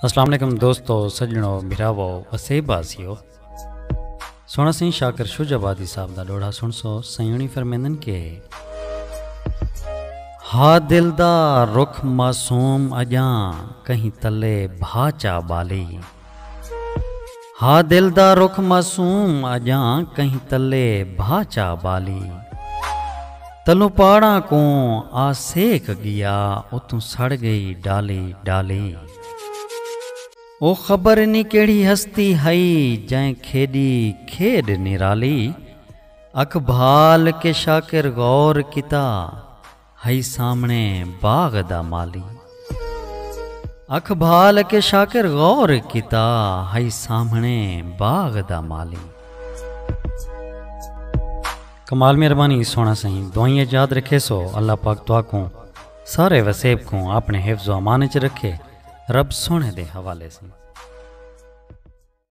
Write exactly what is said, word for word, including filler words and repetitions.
السلام علیکم دوستو، سڄݨو، بھراوو، وسیب واسیو۔ سوہݨا سئیں شاکر شجاع آبادی صاحب دا ݙوہڑا سݨسو۔ سئیں ہوݨی فرمیندن کہ ہا دل دا رخ معصوم اڄاں کہیں تلے بھا چا ٻالی۔ ہا دل دا رخ معصوم اڄاں کہیں تلے بھا چا ٻالی۔ تلوں پاڑاں کوں آ سیک ڳیا، اتوں سڑ ڳئی ڈالی ڈالی۔ او خبر نی کیڑھی ہستی ہئی، جئیں کھیݙی کھیݙ نرالی۔ اکھ بھال کے شاکر غور کیتا، ہئی سامݨے باغ دا مالی۔ اکھ بھال کے شاکر غور کیتا، ہئی سامݨے باغ دا مالی۔ کمال مہربانی سوہݨا سئیں، دعائیں اچ یاد رکھیسو۔ اللہ پاک تہاکوں سارے وسیب کوں اپݨے حفظ و امان اچ رکھے۔ رب سوہݨے دے حوالے سئیں۔